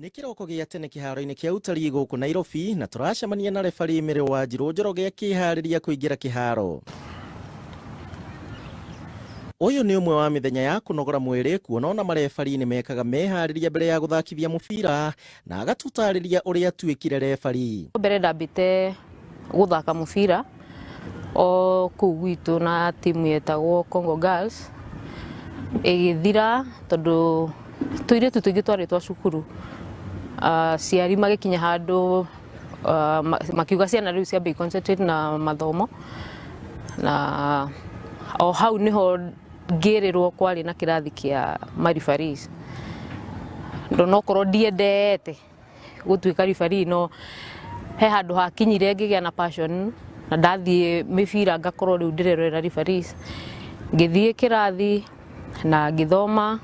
Nĩ kĩroko gĩa tene kĩharo-inĩ kĩa utalii gũkũ Nairobi na tũracemania na refarii Mary Wanjirũ Njoroge akĩharĩria kũingĩra kĩharo. Ũyũ nĩ ũmwe wa mĩthenya ya kũnogora mwĩrĩ kuona ona marefarii nĩ mekaga meharĩria mbere ya gũthakithia mũbira na agatũtarĩria ũrĩa atuĩkire refarii. Mbere ndambĩte gũthaka mũbira o kũu gwitũ na timu yetagwo Congo Girls ĩgĩthira tondũ tũirĩtu tũingĩ twarĩ twa cukuru. Aciari magĩkinya handũ makiuga ciana rĩu ciambe concentrate na mathomo na o hau nĩho ngĩrĩrwo kwarĩ na kĩrathi kĩa ma referees. Ndonokorwo ndiendete gũtuĩka referee no he handũ hakinyire ngĩgĩa na passion na ndathiĩ mĩbira ngakorwo rĩu ndĩrerorera referees. Ngĩthiĩ kĩrathi na ngĩthoma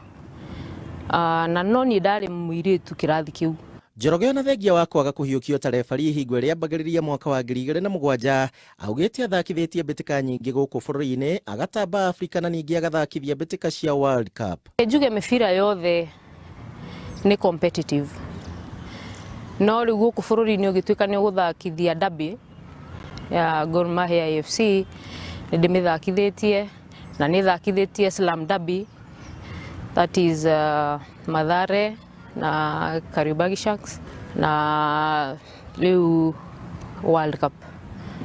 na no niĩ ndarĩ mũirĩtu kĩrathi kĩu. Njoroge ona thengia wa kwaga kũhiũkio ta refarii hingo ĩrĩa ambagĩrĩria mwaka wa 2007 augĩte athakithĩtie mbĩtĩka nyingĩ gũkũ bũrũri-inĩ, agatamba Afrika na ningĩ agathakithia mbĩtĩka cia World Cup. Njuge mĩbira yothe nĩ competitive no rĩu gũkũ bũrũri-inĩ ũgĩtuĩka nĩ ũgũthakithia derby ya Gor Mahia AFC nĩ ndĩmĩthakithĩtie na nĩ thakithĩtie Slum Derby, that is Mathare na Kariobangi Sharks, na rĩu World Cup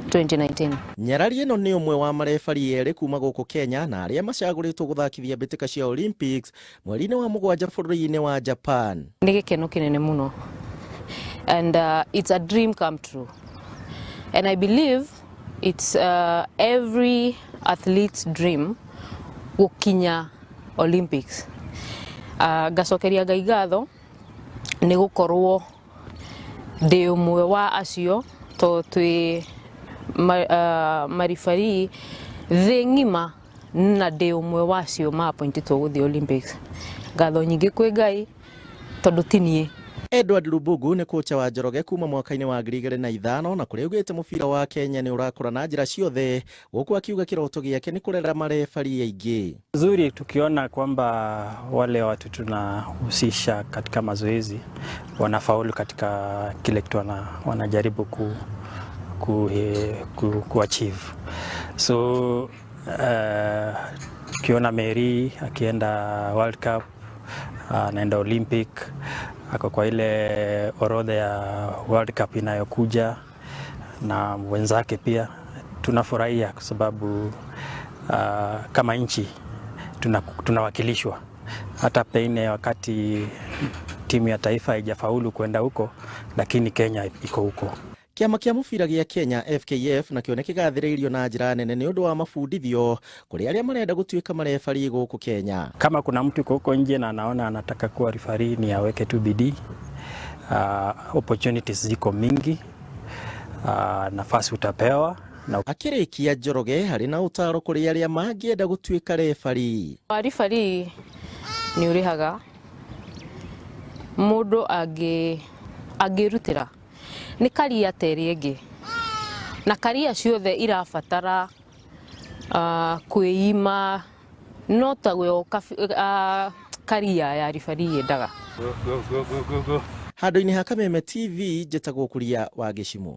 2019. Nyarari ĩno nĩ ũmwe wa marebari erĩ kuma gũkũ Kenya na arĩa macagũrĩtwo gũthakithia mbĩtĩka cia Olympics mweri-inĩ wa mũgwanja bũrũri-inĩ wa Japan. Nĩ gĩkeno kĩnene mũno and it's a dream come true and I believe it's every athlete's dream gũkinya Olympics. Ngacokeria Ngai ngatho nĩ gũkorwo ndĩ ũmwe wa acio to twĩ mareferee thĩ ng'ima na ndĩ ũmwe wa acio ma appointĩtwo gũthiĩ Olympics. Ngatho nyingĩ kwĩ Ngai tondũ ti niĩ. Edward Lubugu nĩ kocha wa Njoroge kuma mwaka-inĩ wa 2005 na kũrĩa augĩte mũbira wa Kenya nĩ ũrakũra na njĩra ciothe gũkũ akiuga kĩroto gĩake nĩ kũrera marebari aingĩ. Zuri tukiona kwamba wale watu tunahusisha katika mazoezi wanafaulu katika kile kitu wanajaribu ku achieve. So tukiona Mary akienda World Cup, anaenda Olympic, ako kwa ile orodha ya World Cup inayokuja na wenzake pia, tunafurahia kwa sababu kama nchi tunawakilishwa. Hata pengine wakati timu ya taifa haijafaulu kwenda huko, lakini Kenya iko huko. Kĩama kĩa mũbira gĩa Kenya FKF nakĩo nĩ kĩgathĩrĩirio na njĩra nene nĩ ũndũ wa mabundithio kũrĩ arĩa marenda gũtuĩka marebari gũkũ Kenya. Kama kuna mtu yuko huko nje na anaona anataka kuwa referee, ni aweke tu bidii. Opportunities ziko mingi, nafasi utapewa na Akĩrĩkia Njoroge harĩ na ũtaaro kũrĩ arĩa mangĩenda gũtuĩka rebari. Referee nĩ ũrĩhaga mũndũ angĩrutĩra nĩ career ta ĩrĩa ĩngĩ na career ciothe irabatara kwĩima no taguo career ya referee yendaga. Handũ-inĩ ha Kameme TV, njĩtagwo Kuria wa Gĩcimũ.